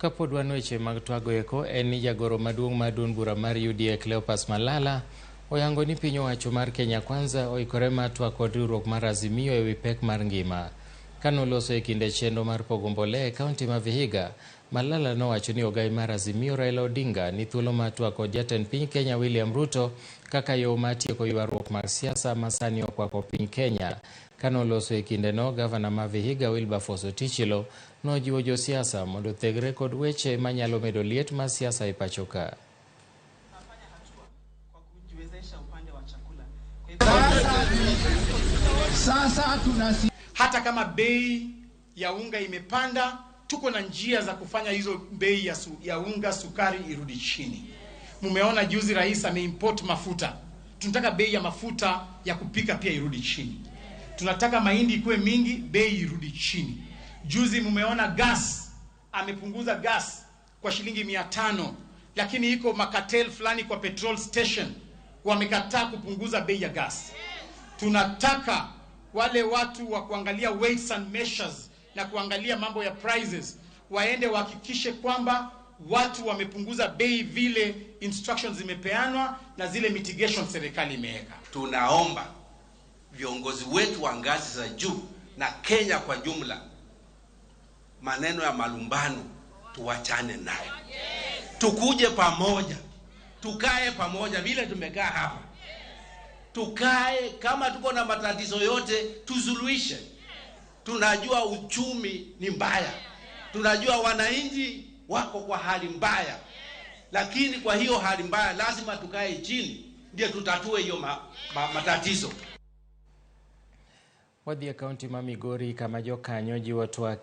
Kapod wan weche mag twago eko en ni jagoro maduong' mar duond bura mar UDA Cleopas Malala oyango ni piny owacho mar Kenya Kwanza oikore mar twak kod riwruok mar Azimio ewi pek mar ngima. Kanoloso e kinde chenro mar pogo mbolea e kaunti ma Vihiga, Malala nowacho ni ogai mar Azimio Raila Odinga ni thuolo mar twak kod jatend piny Kenya William Ruto kaka yo mar tieko ywaruok mag siasa ma sani okwako piny Kenya. Kanoloso e kindeno, gavana ma Vihiga Wilberforce Otichilo nojiwo josiasa mondo othegre kod weche manyalo medo liet mar siasa e pacho ka. Kujiwezesha upande wa chakula. Sasa tunasi Hata kama bei ya unga imepanda, tuko na njia za kufanya hizo bei ya unga, sukari irudi chini. Mumeona juzi rais ameimport mafuta. Tunataka bei ya mafuta ya kupika pia irudi chini. Tunataka mahindi ikuwe mingi, bei irudi chini. Juzi mumeona gas, amepunguza gas kwa shilingi 500, lakini iko macartel fulani kwa petrol station wamekataa kupunguza bei ya gas. Tunataka wale watu wa kuangalia weights and measures na kuangalia mambo ya prices waende wahakikishe kwamba watu wamepunguza bei vile instructions zimepeanwa na zile mitigation serikali imeweka. Tunaomba viongozi wetu wa ngazi za juu na Kenya kwa jumla, maneno ya malumbano tuwachane nayo, tukuje pamoja, tukae pamoja vile tumekaa hapa, tukae kama tuko na matatizo yote tusuluhishe. Tunajua uchumi ni mbaya, tunajua wananchi wako kwa hali mbaya, lakini kwa hiyo hali mbaya lazima tukae chini ndio tutatue hiyo matatizo. Wadhi e kaunti ma Migori kama jokanyo jiwo twak.